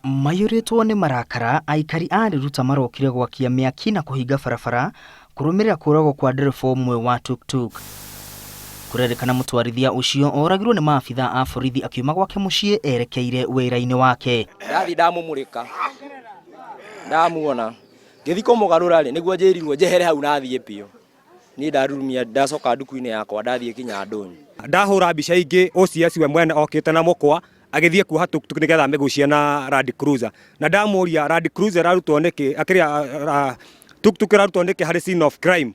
Maiyũrĩtwo nĩ marakara, aikari a Riruta marokire gwakia mĩaki na kũhinga barabara kũrũmĩrĩra kũragwo kwa ndereba ũmwe wa tuktuk. Kũrerĩkana mũtwarithia ũcio oragirwo nĩ maabitha a borithi akiuma gwake mũciĩ erekeire wĩra-inĩ wake. Ndathiĩ ndamũmũrĩka ndamuona ngĩthiĩ kũmũgarũra rĩ nĩguo njĩrirwo njehere hau nathiĩ biũ. Niĩ ndarurumia ndacoka nduku-inĩ yakwa ndathiĩ kinya ndũnyũ. Ndahũra mbica ingĩ OCS we mwene okĩte na mũkwa agĩthiĩ kuoha tuktuk nĩgetha amĩgucie na Land Cruiser. Na ndamũria Land Cruiser ĩrarutwo nĩkĩ, kĩrĩa tuktuk ĩrarutwo nĩkĩ harĩ scene of crime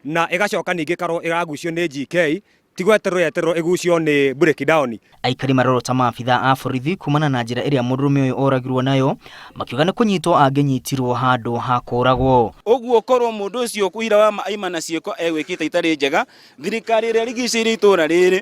na ĩgacoka ningĩ ĩkarwo ĩragucio nĩ GK, ti gwetererwo yetererwo ĩgucio nĩ breakdown. Aikari marorota maabitha a borithi kumana na njĩra ĩrĩa mũndũrũme ũyũ oragirwo nayo, makiuga nĩ kũnyitwo angĩnyitirwo handũ ha kũragwo. Ũguo korwo mũndũ ũcio ũira wa ma aima na ciĩko egwĩkĩte itarĩ njega, thirikari ĩrĩa ĩrigicĩirie itũra rĩrĩ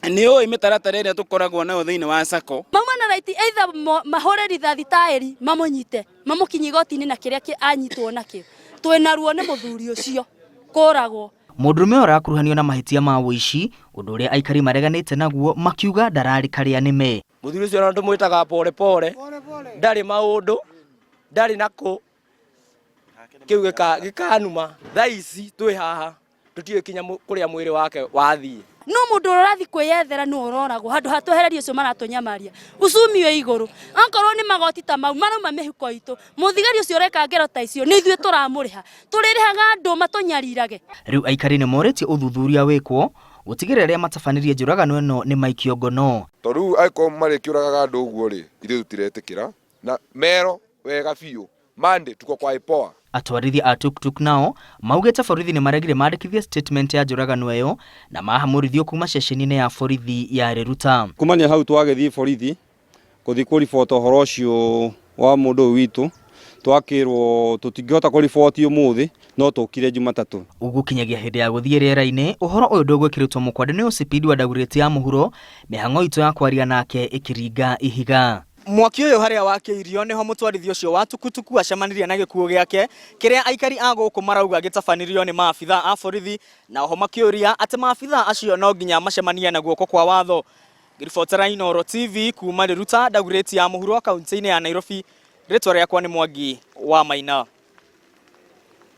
nĩ yũĩ mĩtaratara ĩrĩa tũkoragwo nayo thĩinĩ wa sacco. Mauma na right either mahũre rithathi taĩri mamũnyite mamũkinyie igoti-inĩ na kĩrĩa anyitwo nakĩo. Twĩna ruo nĩ mũthuri ũcio kũragwo. Mũndũrũme ũyũ arakuruhanio na mahĩtia ma ũici, ũndũ ũrĩa aikari mareganĩte naguo makiuga ndararĩ karĩa nĩme. Mũthuri ũcio ona tũmwĩtaga pole pole, ndarĩ maũndũ, ndarĩ na kũ, kĩu gĩkanuma. Thaa ici twĩ haha tũtiũĩ kinya kũrĩa mwĩrĩ wake wathiĩ. No mũndũ ũrĩa ũrathiĩ kwĩyethera nĩwe ũroragwo handũ ha twehererie ũcio maratũnyamaria. Uchumi wĩ igũrũ, okorwo nĩ magoti ta mau marauma mĩhuko itũ, mũthigari ũcio ũreka ngero ta icio nĩ ithuĩ tũramũrĩha. Tũrĩrĩhaga andũ matũnyarirage. Rĩu aikari nĩ morĩtie ũthuthuria wĩkwo gũtigĩrĩra arĩa matabanirie njũragano ĩno nĩ maikio ngono. Tondũ rĩu angĩkorwo marĩkĩũragaga andũ ũguo rĩ, ithuĩ tũtiretĩkĩra na mero wega biũ Monday tuko kwa IPOA. Atwarithia a tuktuk nao maugĩte borithi nĩmaregire mandĩkithie statement ya njũragano ĩyo na mahamũrithio kuma ceceni-inĩ ya borithi ya Riruta. Kumania hau twagĩthiĩ borithi gũthiĩ kũribota ũhoro ũcio wa mũndũ ũyũ witũ, twakĩrwo tũtingĩhota kũriboti ũmũthĩ no tũkire Jumatatũ. Gũkinyagia hĩndĩ ya gũthiĩ rĩera-inĩ, ũhoro ũyũ ndũgwĩkĩrĩtwo mũkwande nĩ OCPD wa Dagoretti ya mũhuro, mĩhang'o itũ ya kwaria nake ĩkĩringa ihiga. Mwaki ũyũ harĩa wakĩirio nĩho mũtwarithia ũcio wa tukutuku acemanirie na gĩkuũ gĩake kĩrĩa aikari a gũkũ marauga gĩtabanirio nĩ maabitha a borithi na oho makĩũria atĩ maabitha acio no nginya macemanie na guoko kwa watho. Ngĩribotera Inooro TV kuma Riruta, Dagoretti ya mũhuro kaunti-inĩ ya Nairobi, rĩtwa rĩakwa nĩ Mwangi wa Maina.